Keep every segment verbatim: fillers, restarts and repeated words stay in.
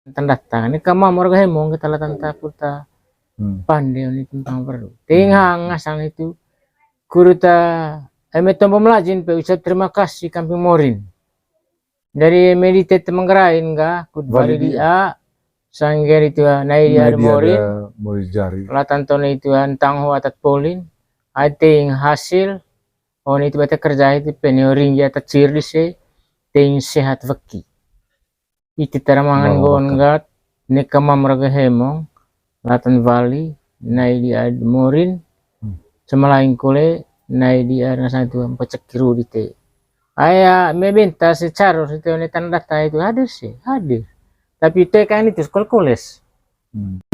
Tanda tangan. Ini kama morga hemong kita la tanta kurta Hmm. pande ini tentang perlu. Tengah ngasang itu kurta eme tombo melajin pe ucap terima kasih kamping morin. Dari meditate menggerain ga kut Validi. Validi a sangger itu a, nai dia Nai ada dia morin. Ada morin jari. Latan tone itu a, entang ho atat polin. Ating hasil on itu bata kerja itu penio ringgi atat cir di se ting sehat weki. Iti tara mangan Mau gon makan. Gat, neka mamraga hemong, latan wali, nai di ad morin, Hmm. semalaing kole, nai di ad ngasang itu, mpecek kiru di te. Aya, me benta se caro se te one tanda data itu hadir se, hadir. Tapi te kan itu sekolah koles. Hmm.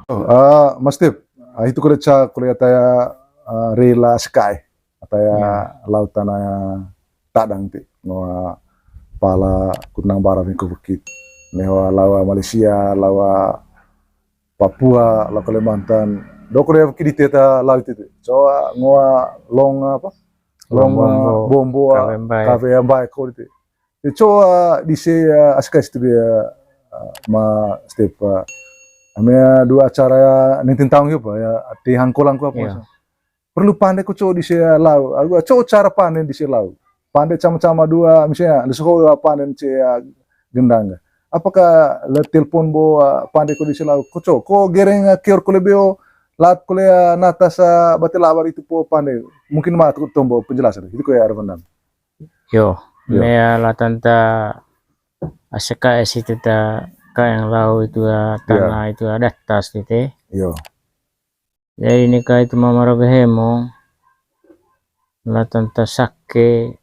Oh, ah, Mas Tip, ah, itu kole ca, kole ataya, ah, rela sekai, ataya Iya. lautan, ah, tadang ti, ngoa pala kunang bara minggu bukit. Newa lawa Malaysia, lawa Papua, lawa Kalimantan. Doko dia bukit di teta laut itu. Coa ngoa long apa? Long, Long Bombo, ah, Bombo, ah, Kawe Mbae. Kawe Mbae ko di te. Ya, coa di se, ah, askas itu dia, ah, Ma Step, ah. Ame, ah, dua acara ya, nintin taung ya, apa, ya, di hangkolang ko apa, Iya. sa. Perlu pande ko coa di se, ah, lau. Aku coa cara pande di se lau. Pande cama-cama dua, misalnya, di sekolah pande di se, ah, gendang. Apakah le telepon bo, ah, pande ko di se lau? Ko coa, ko gereng, ah, kior ko lebeo, lat ko le, ah, nata sa bate labar itu po pande. Mungkin ma tu tombo penjelasan. Itu ko ya, Arvandan. Yo, Yo. Mea latan ta aseka esi teta kaeng lau itu a Ya. Tanah itu a datas tete. Yo. Jadi nika itu mamaraga hemong latan ta sake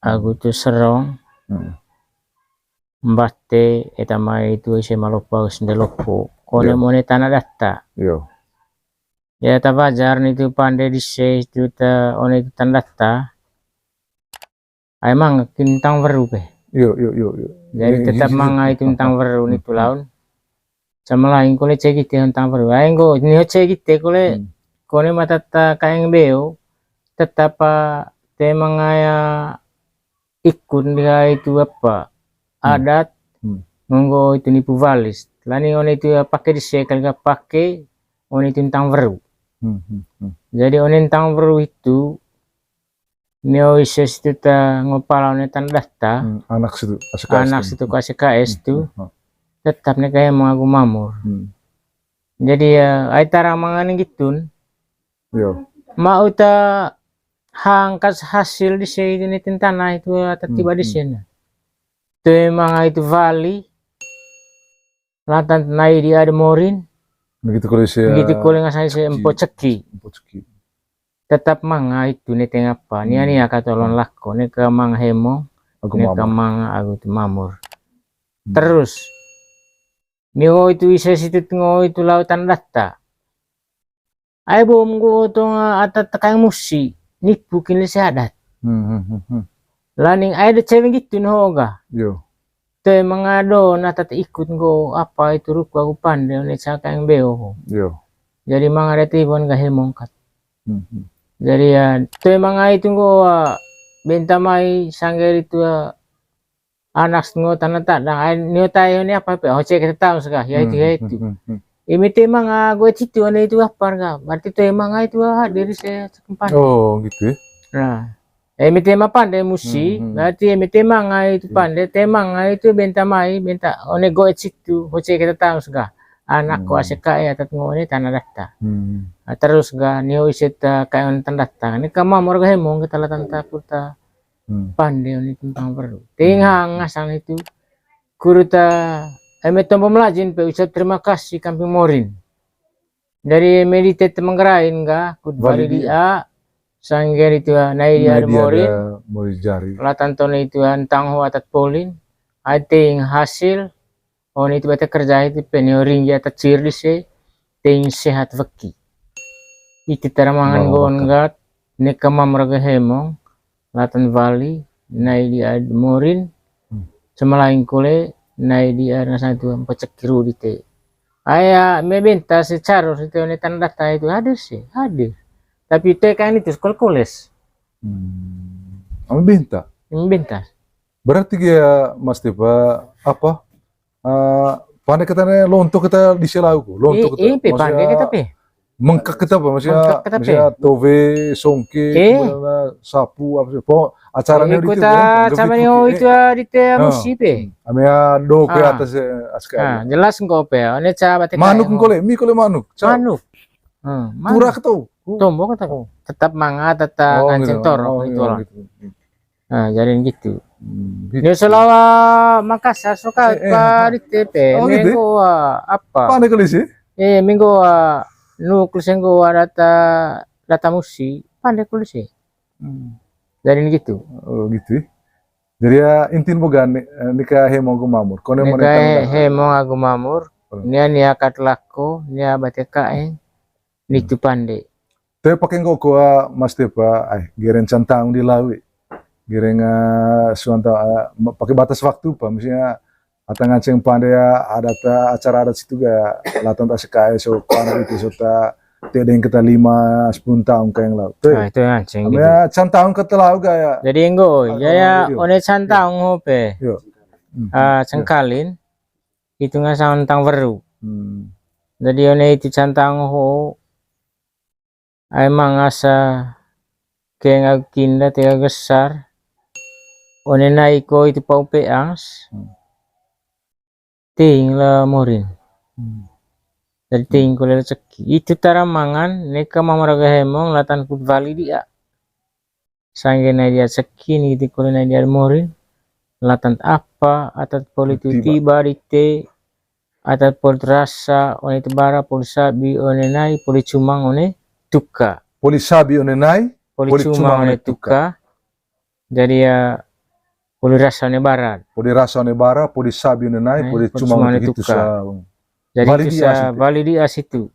agu tu serong. Hmm. Mbate eta mai itu ese malopa sende lopo. Kone Yo. Mone tanda data. Yo. Ya ta wajar ni tu pande di se itu ta one itu tanda data. Ai manga kin tang weru pe. Iyo, iyo, iyo, iyo. Jadi tetap manga itu tang weru ni tu laun. Sama lain kole cegite tang weru. Ai nggo ni ho cegite kole kone mata ta kaeng beo tetap, ah, te manga ya ikut dia itu apa adat nggo itu nipu walis. Lani one itu ya pake di se kali ga pake one itu tang weru. Jadi one tang weru itu Neo ise situ ta ngo pala one tanda data. Hmm, anak situ, A C K S Anak tu. Situ ko A C K S tu. Hmm, hmm. Tetap ne kayak mengaku mamur. Hmm. Jadi ya, ai tara mangani gitun. Yo. Mau ta hangkas hasil di se ini tentana itu atau tiba di sana. Toe manga itu wali. Latan nai di ada morin. Begitu kole se, begitu kole ngasai se empo ceki. Empo ceki. Tetap manga itu ne tengah apa. Nia nia kata ulun lako. Ne ke manga hemo. Aku ne ke mama. Manga aku tu mamur. Hmm. Terus. Ni ho itu ise situ ngo itu lautan data. Ai bom nggo tong, ah, atat tekaeng musi, nipu kin lise adat. Hmm, hmm, hmm, hmm. Laning ai de cewek gitu no ga. Yo. Te mangado na atat ikut nggo apa itu ruku aku pande one cakaeng beo ho. Yo. Jadi mangada tibon ga hemong kat. Hmm, hmm. Jadi ya, te manga itu nggo, ah, benta mai sangger itu, ah, anak ngo tanda tadang, ai nio tai ni apa pe, hoce kita tahu sega, ya itu, ya itu. Imi te manga gue citu ane itu apa ga, berarti te manga itu hadir se setempat. Oh, gitu ya. Nah, imi te ma pande musi, berarti imi te manga itu pande, te manga itu benta mai, benta one gue citu, hoce kita tahu sega. Anak ko A C K ya, tat ngo ne tanda data. Nah, terus ga nio ise ta kayak tanda data. Ni kama morga hemong kita la tanda data. Hmm. Pande ni tentang perlu. Tengah ngasang itu. Kuruta, eme tombo melajin pe ucap terima kasih kamping morin. Dari meditate menggerain ga, kut validi a, sangger itu a, nai dia ada morin. Morin jari. Latan tone itu a, entang ho atat polin. Ating hasil, One itu bata kerja itu penio ringgi atat cir di se, ting sehat weki. Iti tara mangan gon gat, neka mamraga hemong, latan wali, nai di ad morin, semalaing kole, nai di ad ngasang itu mpecek kiru di te. Aya, me benta se caro se te one tanda data itu hadir se, hadir. Tapi T K ini tuh sekolah koles. Hmm. Ami binta. Ami binta. Berarti ya Mas Tepa apa? Eh, pande kita ne lonto kita di selau ku. Lonto kita. Eh, eh, pe pande kita pe. Mengkak kita apa maksudnya? Mengkak kita pe. Maksudnya tove, songke, eh, sapu apa sih? Po acara ini kita sama nih itu di te musi pe. Ami do ke atas aska. Jelas engko pe. Ini ca batik manuk engko le, mi ko le manuk. Manuk. Hmm, turak tuh. Tombo kata ku. Tetap manga tata nganceng tor. Nah, jadi gitu. Hmm, gitu. Dia selawa Makassar suka pa di T P. Oh, gitu. Minggu apa? Pande kali sih? Eh, minggu nu kali sih, minggu data, data musi. Pande kali sih. Hmm. Jadi gitu. Oh, gitu. Jadi ya intin boga nika hemong agu mamur. Kone nika hemong agu mamur. Nia nia kat lako, nia bateka eng. Nitu pande. Te pake nggo ko Mas Tepa, ai, gereng cantang di lawi. Gereng suanta pake batas waktu pa, maksudnya ata nganceng pande adat, acara adat situ ga latan ta sekae so kuana itu so ta tedeng kita lima sepuluh tahun kaeng lau. Te. Ah, itu nganceng gitu. Cantang kata lau ga ya. Jadi nggo, ya, one cantang ho pe. Yo. Ah, cengkalin. Itu ngasang tang weru. Hmm. Jadi one itu cantang ho ai mangasa keng agu kinda tega gesar. One nai ko itu pau peangs. Hmm. Ting la morin. Hmm. Jadi ting ko lela ceki. Itu tara mangan neka mamaraga hemong latan kut wali dia. Sangge nai dia ceki ni gitu kole nai dia morin. Latan apa atat poli tu tiba di te atat poli rasa one tebara poli sabi one nai poli cumang one tuka. Poli sabi one nai poli cumang one tuka. Jadi ya poli rasa one bara. Poli rasa one bara, poli sabi one nai poli cumang one tuka. Jadi itu sa wali dia situ.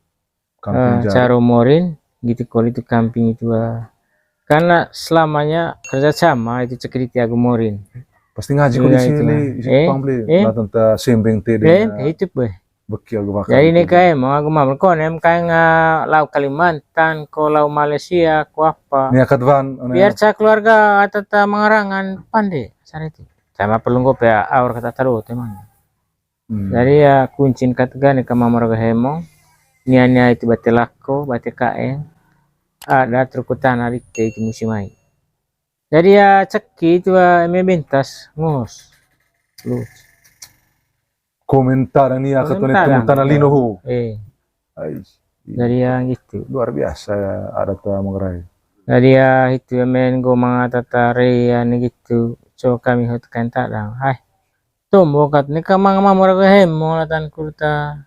Caro morin gitu kole itu kamping itu. Karena selamanya kerja sama itu cekiditi agu morin. Pasti ngaji ko di sini isi pang beli. Lah tentang sembeng te de. Itu be. Beki agu makan. Jadi neka hemong agu mamur konem kaeng lau Kalimantan ko lau Malaysia ko apa. Nia kat wan. Biar ca keluarga atata mangarangan pande sar itu. Sama perlu nggo pe aur kata taruh emang. Hmm. Jadi ya kuncin kat gane ka mamaraga hemong. Nia nia itu bate lako, bate kaeng. Ada truku tanah di te itu musi mai. Jadi ya ceki itu eme bentas ngos. Lu. Komentar nia kat one tanah lino ho. Eh. Jadi ya gitu. Luar biasa ya adat Manggarai. Jadi ya itu eme nggo manga tata re ya ni gitu. Co kami hot kain tadang. Hai. Tombo kat neka manga mamaraga hemong latan kurta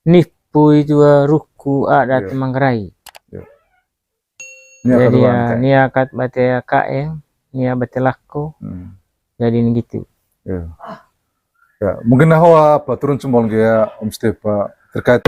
nipu itu ruku adat Manggarai. Jadi ya nia kat bate kaeng, nia bate lako. Hmm. Jadi ni gitu. Ya. Ya, mungkin nah apa turun cembol ge ya Om Stepa terkait